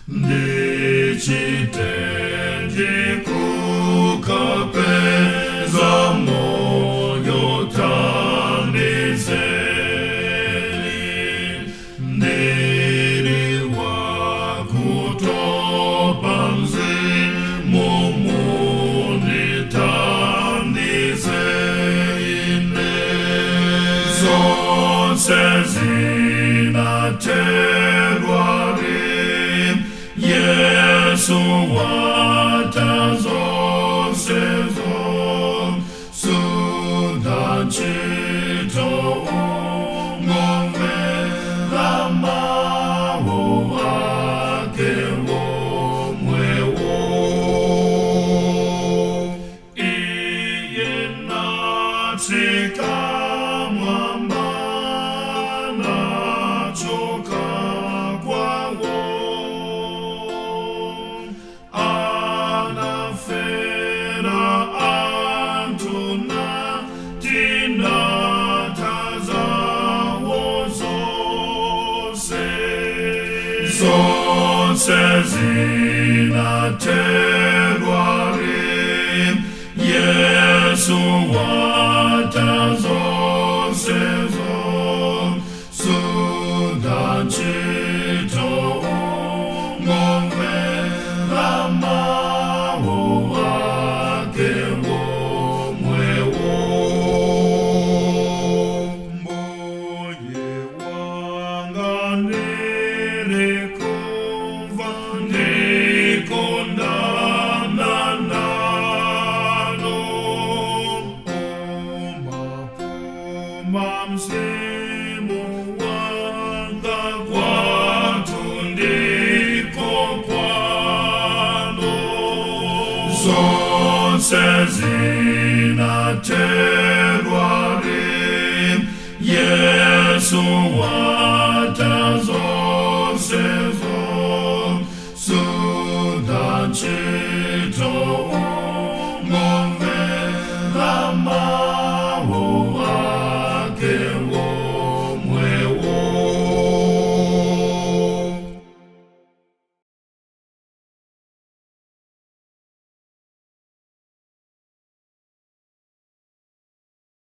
Ndichitenji kukapeza moyo tandizeni. Ndiri wakutopa mzimu munditandize ine. Zonse zinathedwa, Yesu watha zonsezo. Sundantchito ungomvera mawu ake womwewo. Iye natsika mwamba nachoka kwawo, anafera anthu tinatha zawo zonse. Zonse zinathedwa, Yesu watha zonsezo. Sundantchito ungomvera mawu ake womwewo. Mbuye wanga ndiri kumva ndikondana nanu, umapuma mzimu wanga kwathu ndiko kwanu. Zonse zinathedwa, Yesu watha zonsezo. Sundantchito.